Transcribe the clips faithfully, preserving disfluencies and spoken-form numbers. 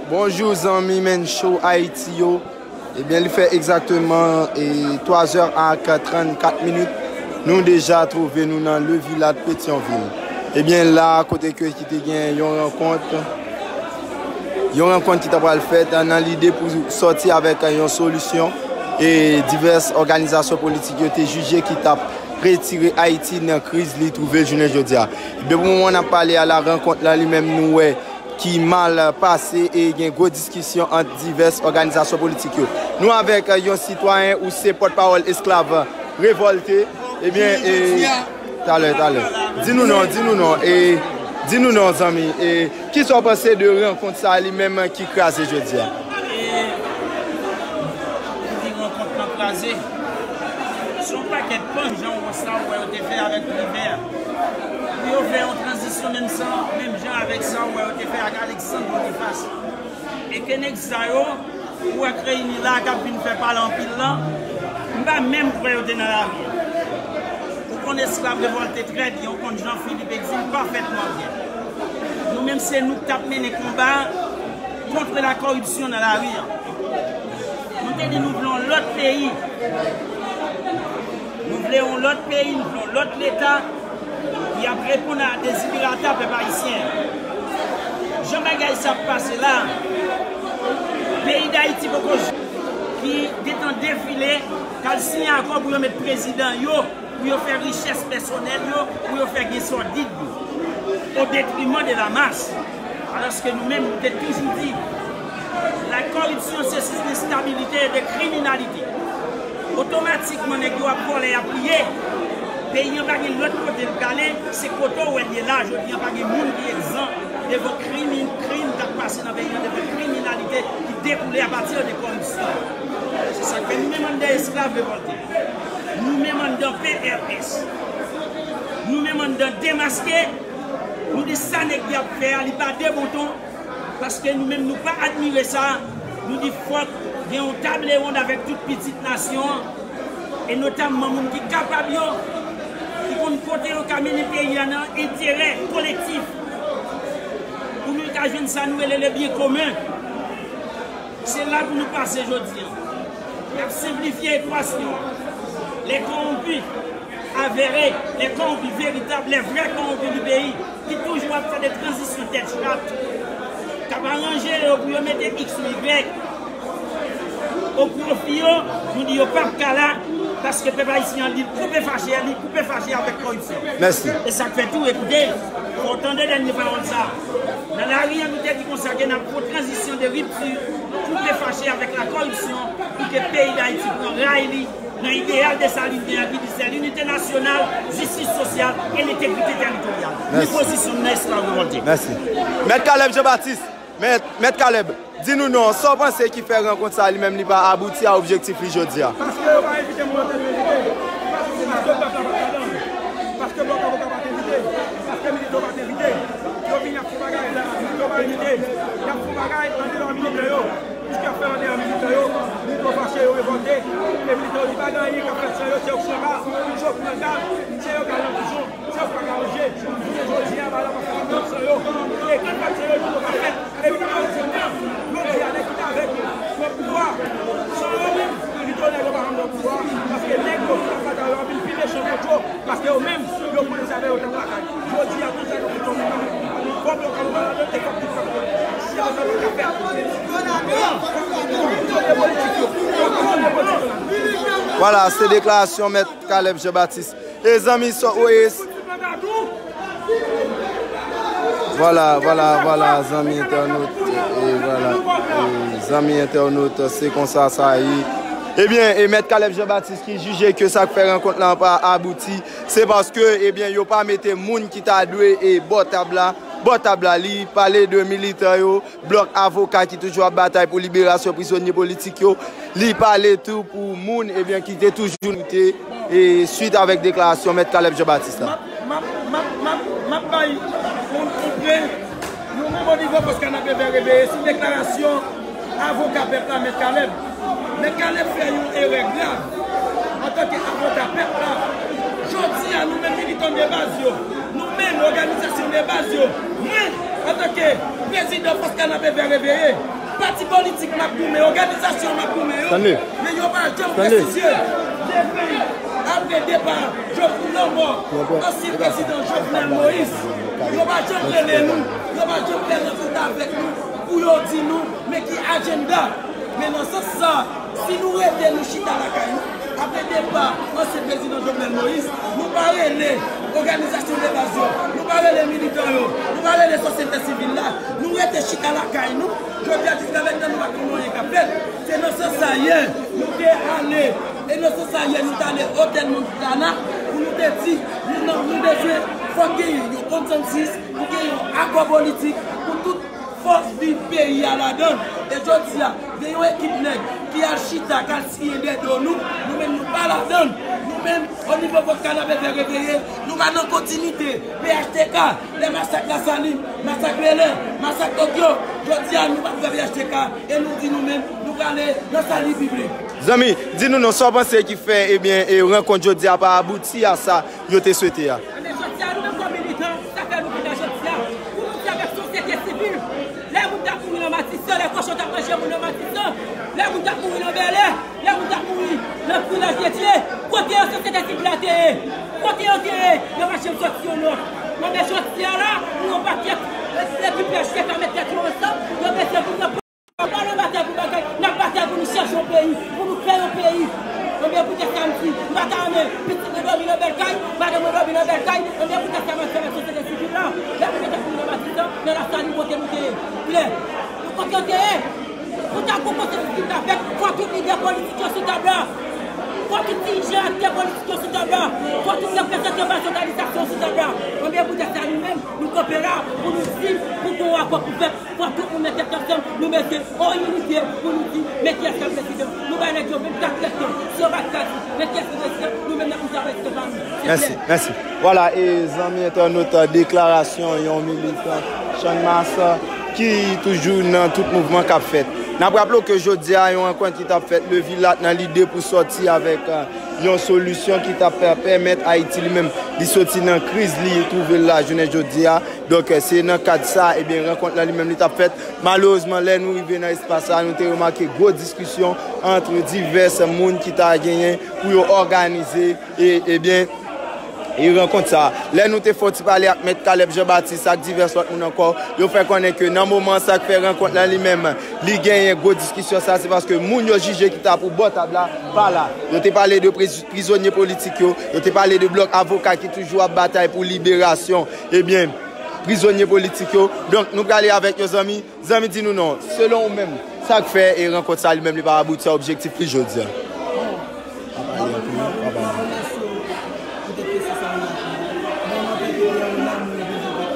Bonjou zanmi Menn Show Ayiti yo. Ebyen, li fè egzakteman e, twa zè ak trannkat minit. Nou deja twouve nou nan Le Village Petyonvil. Ebyen, la kote ke ki te gen yon rankont, yon rankont ki ta pral fèt nan lide pou sòti avèk yon solisyon e divès òganizasyon politik yo te jije ki t ap retire Ayiti nan kriz li twouve l jounen jodi a. Ebyen, pou moman n ap pale a la, rankont la li menm nou wè ki mal pase e gen gwo diskisyon ant divès òganizasyon politik yo. Nou avèk yon sitwayen ou se pòtpawòl esklav revòlte. Ebyen, e, talè, talè. Di nou non, di nou non, e, di nou non, zanmi. E, kisa w panse de rankont sa li menm ki kraze jodi a? E, pou di rankont lan kraze, se yon pakèt panjan ou sa ou wè yo te fè avèk Privè a. Pou yo fè yon tranzisyon menm sa, menm jan avèk sa ou wè yo te fè ak Alexandre Boniface. E ke nèg sa yo, ou wè k reyini la, k ap vin fè pale anpil lan, m pa menm kwè yo te nan lari a. Ou konn esklav revòlte trè byen, ou konn jan Philippe egzil pafètman byen. Nou menm se nou k t ap mennen konba kont la koripsyon nan lari a. Nou te di nou vle yon lòt peyi. Nou vle yon lòt peyi, nou vle yon lòt Leta ki ap reponn a desiderata pèp ayisyen. Jan bagay sa ap pase la, peyi Dayiti poko ki gentan defile, k al siyen akò pou yo met prezidan yo, pou yo fè richès pèsonèl yo, pou yo fè gen sòdid yo, o detriman de la mas. Alòske nou menm, nou te toujou di, la koripsyon se sous de stabilité e de kriminalite. Otomatikman, nèg yo ap vòlè, y ap piye. Peyi an pa gen lòt kote l prale, se kote w wè l ye la. Jodi an, pa gen moun ki egzan devan krim, krim k ap pase nan peyi an, devan kriminalite ki dekoule apati de koripsyon. Se sa k fè nou menm anndan esklav revòlte. Nou menm anndan P R S. Nou menm anndan demaske. Nou di sa nèg y ap fè a, li pa de bon ton. Paske nou menm nou pa admire sa. Nou di fòk gen yon table wonn avèk tout pitit nasyon an, e notamman moun ki kapab yo, ki konn kote yo ka mennen peyi a nan enterè kolektif. Pou nou ta jwenn sa nou rele le byen komen. Se la pou nou pase jodi an. N ap senplifye ekwasyon an. Les corrompus avérés, les corrompus véritables, les vrais corrompus du pays, ki toujou ap fè de tranzisyon tèt chat, k ap aranje yo pou yo mete X ou Y o pwofi yo, nou di yo p ap ka la, paske pèp ayisyen an, li koupe fache, li koupe fache avèk koripsyon. Mèsi. E sa k fè tou, ekoute, fò w tande dènye pawòl sa a. Nan lari an, nou te di konsa ke n ap fè yon tranzisyon de ripti, koupe fache avèk la koripsyon, pou ke peyi Dayiti pran ray li nan ideyal desalinyen an ki di c'est l'unité nationale, justice sociale et l'intégrité territoriale. Mèsi. Ni pozisyon m nan esklav revòlte. Mèsi. Mèt Caleb Jean Baptiste, Mèt, Mèt Caleb, di nou non, sa w panse ki fè rankont sa a li menm li pa abouti a objektif li jodi a? Paske yo pa envite m nan tèt envite. Paske pèp la pa t ladan l. Paske blòk avoka pa t envite. Paske milite yo pa t envite. Yo vini ap fè bagay la, milite yo pa envite. Y ap fè bagay andeyò militè yo. Piske y ap fè l andeyò militè yo, militè yo fache, yo revòlte. E militè yo di pa gen anyen k ap fèt san yo, se yo k changa, yo k changa, se yo k al nan prizon. Se yo k pa ka manje. Jounen jodi a, bagay la pa fèt ankò san yo. E ki fèt san yo, ki pa fèt. Epi nan jodi a, jodi a, nèg ki t avèk nan pouvwa, san yo menm, pito nèg yo pa janm nan pouvwa. Paske nèg yo ki t ap batay yo anpil pi mechan kont yo. Paske yo menm, yo konnen se avèk yo t ap batay. Jodi a, tout sa yo fè konsa. Fòk yo ka nan te fòk tout sa. Si yo sa pa ka fè. Yo de politik yo. Yo de politik yo. Vwala, se deklarasyon Mèt Caleb Jean Baptiste. E zanmi, so, e, vwala, vwala, vwala, zanmi entènot, e vwala, e, zanmi entènot, se konsa sa ye. Ebyen, e Mèt Caleb Jean Baptiste ki jije ke sa k fè rankont lan pa abouti, se paske, ebyen, yo pa mete moun ki ta dwe, e, bò tab la, bò tab la, li pale de militan yo, blòk avoka ki toujou ap batay pou liberasyon prizonye politik yo. Li pale tou pou moun, ebyen, ki te toujou lite, e, swit avèk deklarasyon Mèt Caleb Jean Baptiste la. M ap, m ap, m ap, m ap, m ap bay yon, yon pre, yon memò divan paske n ap reveye sou deklarasyon avoka pèp la, Mèt Caleb. Mèt Caleb fè yon erè grav antanke avoka pèp la. Jodi a, nou menm militan de baz yo, nou menm òganizasyon de baz yo, mwen, Antanke prezidan Fòs Kanapevè Reveye, pati politik m ap goumen, òganizasyon m ap goumen yo, men yo pa janm presizye depi apre depa Jovenel, lanmò ansyen prezidan Jovenel Moïse, yo pa janm rele nou, yo pa janm fè rankont avèk nou pou yo di nou men ki ajanda. Men nan sans sa, si nou rete nou chita lakay nou, apre depa ansyen prezidan Jovenel Moïse, nou pa rele òganizasyon de baz yo, nou pa rele militan yo, nou pa rele sosyete sivil la, nou rete chita lakay nou. Jodi a jiska mentnan nou pa konn anyen k ap fèt. Se nan sans sa yè nou te ale, e nan sans sa yè nou te ale otèl Montana pou nou te di nou nan, nou bezwen, fòk genyen yon konsansis, pou genyen yon akò politik pou tout fòs viv peyi a ladan l. E jodi a, gen yon ekip nèg ki al chita, k al siyen dèdo nou, nou menm nou pa ladan l. Nou menm, o nivo Fòs Kanapevè Reveye, nou pa nan kontinite. P H T K, lè masak Lasalin, masak Belen, masak Tokyo, jodi a nou p ap fè P H T K, e nou di nou menm, nou prale nan sali piblik. Zanmi, di nou non, sa w panse ki fè, ebyen, e rankont jodi a pa abouti a sa yo te swete a? Ebyen, jodi a, nou menm kòm militan, sa fè nou vin la jodi a, pou nou di avèk sosyete sivil, lè moun t ap mouri nan Matisan, lè kochon t ap manje moun nan Matisan, lè moun t ap mouri nan Bèlè, lè moun t ap mouri nan Vilaj de Dye, kote yo sosyete sivil la te ye? Kote yo te ye? Yo pa janm sòti yon nòt. Ebyen, jodi a la, nou yon pakèt, e, e, ki pèche ka met tèt yo ansanm, yo bezwen pou yo pa nan batay pou bagay, n ap batay pou nou chèche yon peyi, pou nou fè yon peyi. Ebyen, poutèt sa m di, m pa ta renmen pitit mwen dòmi nan bèl kay, madanm mwen dòmi nan bèl kay, ebyen, poutèt sa m ap fè avèk sosyete sivil la. Lè nou te mouri nan Matisan, nan Lasalin kote nou te ye. Klè. Nou kote yo te ye. Pou ta gon konsansis ki ta fèt, fò tout lidè politik yo sou tab la. Fò tout dirijan aktè politik yo sou tab la. Fò tout reprezantan baz òganizasyon sou tab la. Ebyen, poutèt sa, nou menm, nou kanpe la pou nou di, pou gon akò pou fèt, fò tout moun met tèt ansanm, nou mete an inite pou nou di, men kiyès k ap prezidan. Nou bay nèg yo vennkat lètan, si yo pa t ka di, men kiyès ki prezidan, nou menm n ap di sa prezidan pa nou. Se klè. Mèsi, mèsi. Vwala, e zanmi entènot, deklarasyon yon militan Channmas ki toujou nan tout mouvman k ap fèt. N ap raple w ke jodi a, yon rankont ki t ap fèt Levilat nan lide pou sòti avèk, e, yon solisyon ki t ap pèmèt Ayiti li menm li soti nan kriz li twouve l la jounen jodi a. Donk, e, se nan kad sa, ebyen, rankont lan li menm li t ap fèt. Malerezman, lè nou rive nan espas sa, nou te remake gwo diskisyon ant divès moun ki ta genyen pou yo òganize, e, ebyen, e rankont sa. Lè nou te fè yon ti pale ak Mèt Caleb Jean Baptiste ak divès lòt moun ankò, yo fè konnen ke nan moman sa k fè rankont lan li menm, li genyen gwo diskisyon sa, se paske moun yo jije ki ta pou bò tab la, pa la. Yo te pale de priz-, prizonye politik yo, yo te pale de blòk avoka ki toujou ap batay pou liberasyon, ebyen, prizonye politik yo. Donk, nou prale avèk yo, zanmi. Zanmi, di nou non, selon ou menm, sa k fè e rankont sa li menm li pa abouti a objektif li jodi a? N ap pale anpil, n ap pale. Poutèt kesyon sa yo, mwen, antanke Pierre Lamour, reprezantan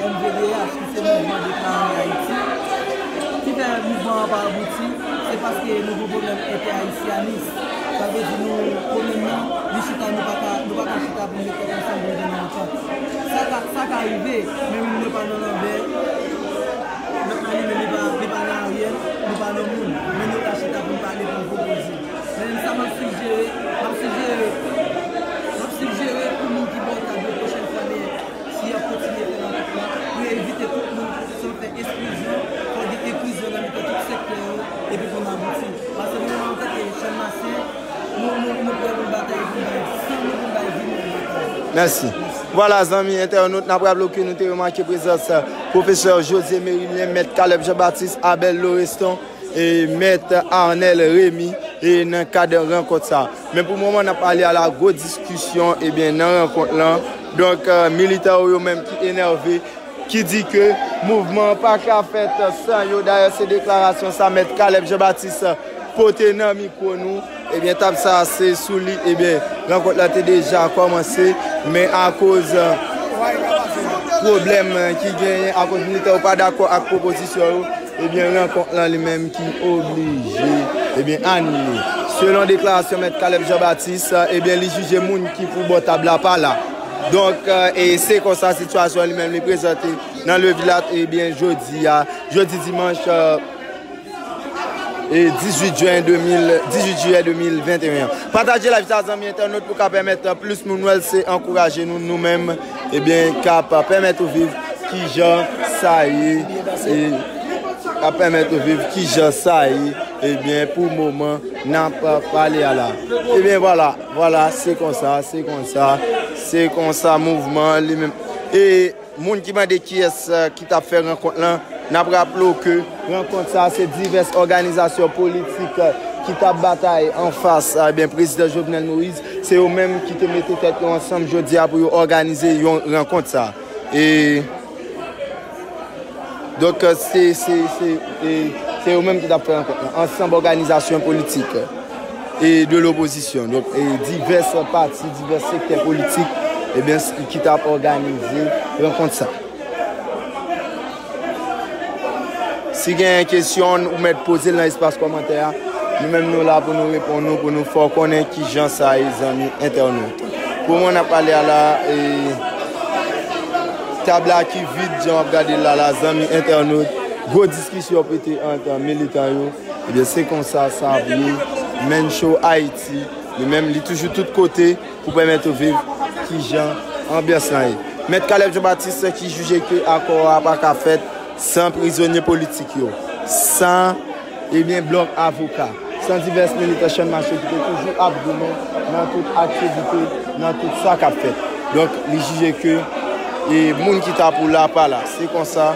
M V D H, ki se Mouvman Deklare Ayiti, ki fè mouvman an pa abouti, se paske nou gen pwoblèm entèayisyanis. Sa vle di nou, pwoblèm nan, li chita, nou pa ka, nou pa ka chita pou nou mete ansanm pou nou jwenn yon antant. Sa ka, sa ka rive, men nou pa nan lanvè. Mèt Mali menm li pa, li pa nan Ariel, li pa nan moun. Men nou ka chita pou n pale, pou n pwopoze. Men sa m ap sijere, m ap sijere, m ap sijere pou moun ki bò tab yo pwochèn fwa, men si y ap kontinye fè rankont la, pou yo evite tout moun, pou kesyon fè eksklizyon, fò gen enklizyon nan mitan tout sektè yo, epi pou n abouti. Paske nou menm antanke Channmasyen, nou, nou, nou prè pou n batay, pou n bay san nou, pou n bay vi nou pou batay. Mèsi. Vwala, zanmi entènot, n ap raple w ke nou te remake prezans pwofesè José Mérilien, mèt Caleb Jean Baptiste, Abel Loreston, e mèt Arnel Remy, e nan kad rankont sa. Men pou moman, n ap ale a la gwo diskisyon, ebyen, nan rankont lan. Donk, e, militan yo, yo menm ki enève, ki di ke mouvman an pa ka fèt san yo. Dayè, se deklarasyon sa mèt Caleb Jean Baptiste pote nan mikwo nou. Ebyen, tab sa a se sou li, ebyen, rankont la te deja kòmanse, men akoz, e, pwoblèm, e, ki genyen, akoz militè yo pa dakò ak pwopozisyon yo, ebyen, rankont lan li menm ki oblije, ebyen, anile. Selon deklarasyon mèt Caleb Jean Baptiste, ebyen, li jije moun ki pou bò tab la pa la. Donk, e, e se konsa sitiyasyon an li menm li prezante nan Levilat, ebyen, jodi a, jodi dimanch, e, e dizuit jen de mil, dizuit jiyè de mil venteyen an. Pataje live sa, zanmi entènot, pou ka pèmèt plis moun wè l, se ankouraje nou, nou menm, ebyen, k ap pèmèt ou viv Kijan sa ye, e, ap pèmèt ou viv kijan sa ye, ebyen, pou moman n ap pale a la. Ebyen, vwala, vwala, se konsa, se konsa, se konsa mouvman an li menm. E moun ki mande kiyès, eh, ki t ap fè rankont lan, n ap raple w ke rankont sa a se divès òganizasyon politik, eh, ki t ap batay anfas, eh, ebyen, prezidan Jovenel Moïse. Se yo menm ki te mete tèt yo ansanm jodi a pou yo òganize yon rankont sa. E, donk, se, se, se, e, se yo menm ki t ap fè rankont lan. Ansanm òganizasyon politik e de lopozisyon. Donk, e divès pati, divès sektè politik, ebyen, s-, ki t ap òganize rankont sa. Si gen kesyon, ou mèt poze l nan espas kòmantè a. Nou menm, nou la pou nou reponn ou, pou nou fè w konnen kijan sa ye, zanmi entènot. Pou mwen, n ap pale a la, e, tab la ki vid, jan w ap gade l la, la, zanmi entènot. Gwo diskisyon pete ant militan yo. Ebyen, se konsa sa ap ye. Mencho Ayiti, li menm, li toujou tout kote pou pèmèt ou viv kijan anbyans lan ye. Mèt Caleb Jean Baptiste ki jije ke akò a pa ka fèt san prizonye politik yo, san, ebyen, blòk avoka, san divès militan Channmas yo ki te toujou ap goumen nan tout aktivite, nan tout sa k ap fèt. Donk, li jije ke, e, moun ki ta pou la pa la. Se konsa,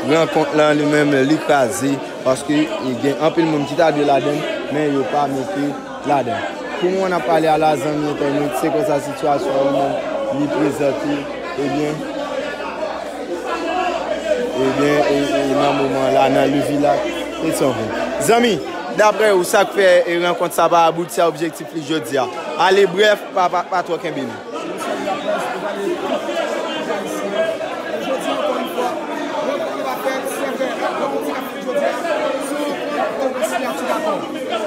rankont lan li menm li kraze, paske, e, gen anpil moun ki ta dwe ladan l, men yo pa mete ladan. Pou mwen, n ap pale a la, zanmi entènot, se konsa sitiyasyon an li menm li prezante, ebyen, ebyen, e, e, nan moman la, nan Levilak, Petyonvil. Zanmi, daprè ou, sa k fè, e, rankont sa pa abouti a objektif li jodi a? Ale brèf, pa, pa, pa twò kenbe nou.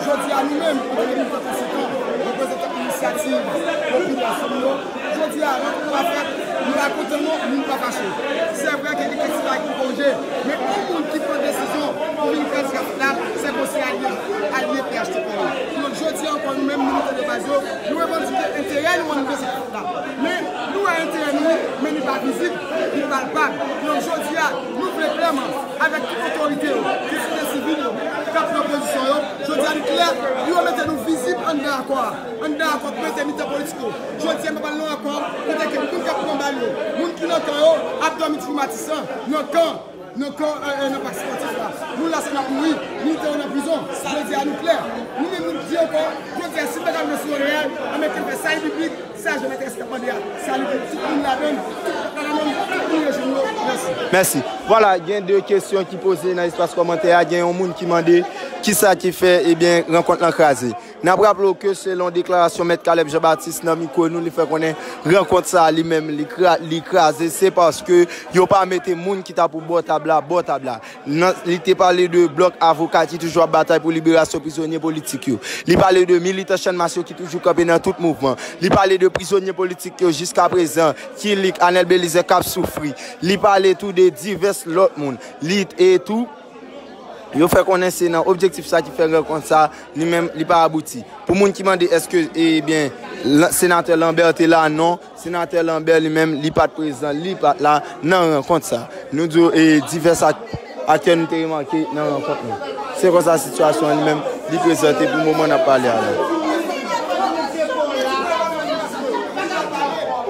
Jodi a, nou menm, kote ke nou te konsitan, reprezantan inisyativ popilasyon nou yo, jodi a, rankont pa fèt, nou pa kontan non, nou pa fache. Se vre ke gen kèk ti bagay pou korije, men yon moun ki pran desizyon pou vin fè ti afè la, se konsèy alye, alye P H T K yo. Donk, jodi a ankò, nou menm, militan de baz yo, nou revandike enterè nou an nivo sa. Men, nou wè enterè nou, men li pa vizib, li palpab. Donk, jodi a, nou vle klèman, avèk tout otorite yo, tout sosiyete sivil yo, k ap pran pozisyon yo, jodi a, li klè, yo mete nou vizib anndan akò a, anndan akò k mete militan politik yo. Jodi a, nou pral nan akò, kote ke moun k ap pran bal yo, moun ki nan kan yo, ap dòmi Ti Matisan, nan kan, nan kan, e, e, nan pak sipòtif la. Moun la se n ap mouri, militè yo nan prizon. Jodi a nou klè. Nou menm nou di ankò, jodi a si bagay nou sou reyèl, anben ke l fè sali biblik, sa Jewova te mande a, sali pou tout moun ladan l, tout pèp la ladan l, tout moun rejwenn yo. Mèsi. Mèsi. Vwala, gen de kesyon ki poze nan espas kòmantè a. Gen yon moun ki mande kisa ki fè, ebyen, rankont lan kraze. N ap raple w ke selon deklarasyon Mèt Caleb Jean Baptiste nan mikwo nou, li fè konnen rankont sa a li menm li kra-, li kraze, se paske yo pa mete moun ki ta pou bò tab la, bò tab la. Nan, li te pale de blòk avoka ki toujou ap batay pou liberasyon prizonye politik yo. Li pale de militan Channmas yo ki toujou kanpe nan tout mouvman. Li pale de prizonye politik yo jiskaprezan, Kilik, Anèl Belizè k ap soufri. Li pale tou de divès lòt moun. Li, e tou, yo fè konnen se nan objektif sa ki fè rankont sa, li menm, li pa abouti. Pou moun ki mande èske, ebyen, la, senatè Lambert te la, non, senatè Lambert li menm, li pa t prezan, li pa t la nan rankont sa. Nou di w, e, divès ak-, aktè nou te remake nan rankont nou. Se konsa sitiyasyon an li menm, li prezante pou moman n ap pale a la.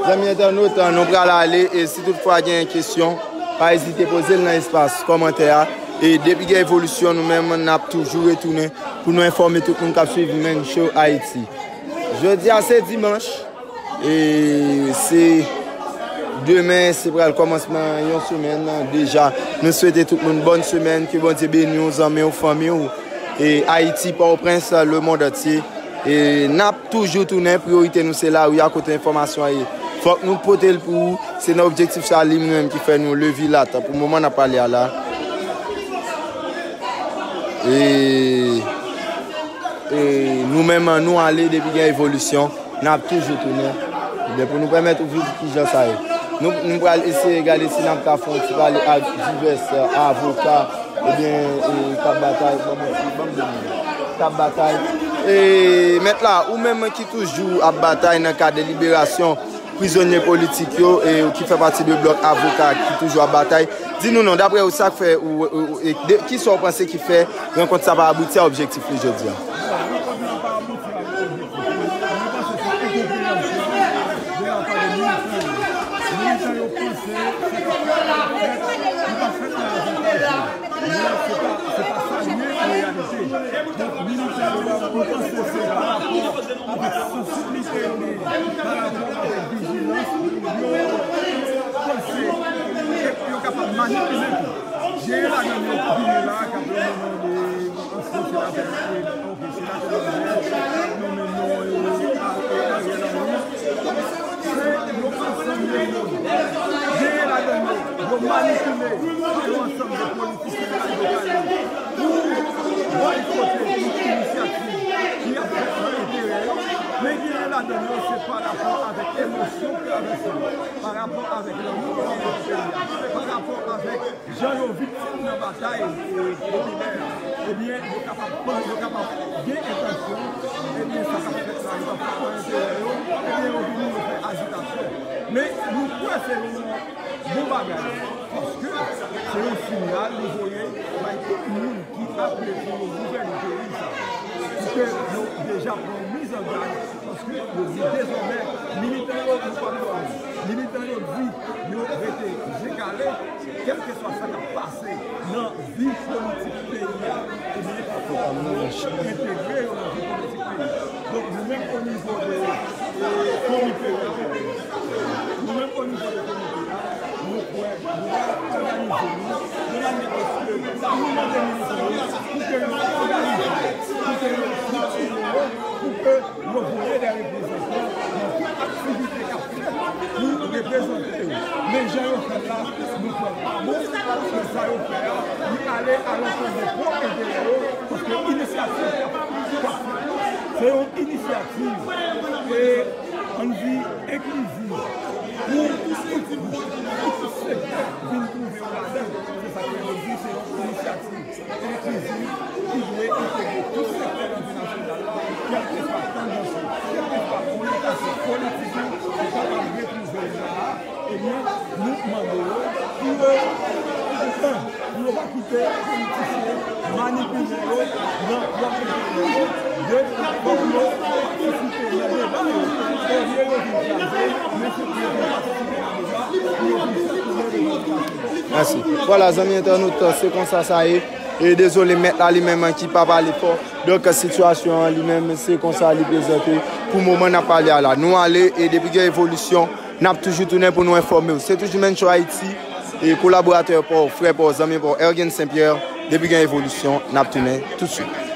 Zanmi entènot, nou pral ale, e si toutfwa gen kesyon, pa ezite poze l nan espas kòmantè a. E depi gen evolisyon, nou menm, n ap toujou retounen pou nou enfòme tout moun k ap swiv Mencho Ayiti. Jodi a se dimanch, e se demen, se pral kòmansman yon semèn deja. Nou swete tout moun bòn semèn, ke Bondye beni w, zanmi w, fanmi w. E Ayiti, Pòtoprens, lemonn antye. E n ap toujou tounen, priyorite nou se lari a kote enfòmasyon an ye. Fòk nou pote l pou ou, se nan objektif sa li menm ki fè nou leve la. Pou moman n ap pale a la. E, e nou menm, nou ale depi gen evolisyon, n ap toujou tounen. Ebyen, pou nou pèmèt ou viv kijan sa ye. Nou, nou pral eseye gade si n ap ka fè yon ti pale ak divès, e, avoka, ebyen, e, k ap batay, ban mwen, ban m de minit, k ap batay. E, mèt la, ou menm ki toujou ap batay nan kad de liberasyon Prizonye politik yo, e, ki fè pati de blòk avoka ki toujou ap batay. Di nou non, daprè ou, sa k fè ou, ou, ou, e, de, ki sa w panse ki fè rankont sa pa abouti a objektif li jodi a? Rankont nan pa abouti a objektif li. Mwen panse se enkonpreyansyon de la pa de militan yo. Militan yo panse se pa fèt, li pa fèt nan avantaj yo. Men se pa, se pa sa l ye an reyalite. Donk, militan yo, mwen panse se pa rapò avèk sansiblite yo genyen pa rapò avèk vijilans yo panse yo kapab manipile tou. Genyen ladan yo ki vini la, k ap rele non de ansyen senatè, ok, senatè Lambert, k ap nonmen non, e, Ariel Henry. Se yon ansanm de moun. Genyen ladan yo, yo manipile pa yon ansanm de politisyen. Pou bòykote tout inisyativ ki ap fèt nan enterè yo, men genyen ladan yo se pa rapò avèk emosyon k travèse yo, pa rapò avèk lanmou yo gen pou peyi a, pa rapò avèk jan yo viktim nan batay, e, popilè a. Ebyen, yo kapab, yo kapab gen entansyon, ebyen, sa k ap fèt la, yo p ap fèt nan enterè yo, ebyen, yo vini, yo fè ajitasyon. Men, nou kwè se yon bon bagay. Paske se yon siyal li voye bay tout moun ki ap vle pou yo gouvène peyi sa. Pou ke yo deja pran yon mizangaj, paske yo di dezòmè, militan yo, yo p ap dòmi. Militan yo di yo rete je kale, kèlkeswa sa k ap pase nan vi politik peyi a, ebyen, fò nou entegre yo nan vi politik peyi a. Donk, nou menm o nivo de, e, komite a, nou menm o nivo de komite a, nou kwè nou pral òganize nou de manyè a se ke nou mande militan yo pou ke yo òganize, pou ke yo estriktive yo, pou ke yo voye de reprezantan nan tout aktivite k ap fèt pou reprezante yo. Men jan yo fè l la, nou kwè l pa bon, paske sa yo fè a, li ale alantou de pwòp enterè yo, paske inisyativ k ap, k ap fèt la, se yon inisyativ, e, ann di, enkliziv, pou tout, pou tout sektè vin twouve yo ladan. Se sa k fè yo di se yon inisyativ enkliziv ki dwe entegre tout sektè nan vi nasyonal la, kèlkeswa tandans ou, kèlkeswa oryantasyon politik ou, ou kapab retwouve w la a. Ebyen, nou mande yo pou yo pran tan, pou yo pa kite politisyen manipile yo nan pwòp enterè yo. De, fòk yo patisipe nan deba yo, olye yo vin kraze, men se pou yo vin patisipe nan deba, pou yo vin fè tou revandikasyon. Mèsi. Vwala, zanmi entènot, se konsa sa ye. E dezole, mèt la li menm ki pa pale fò. Donk, sitiyasyon an li menm, se konsa li prezante. Pou moman n ap pale a la, nou ale, e depi gen evolisyon, n ap toujou tounen pou nou enfòme w. Se toujou Mencho Haiti, e kolaboratè pa w, frè pa w, zanmi pa w, Ergen Saint Pierre. Depi gen evolisyon, n ap tounen toutswit.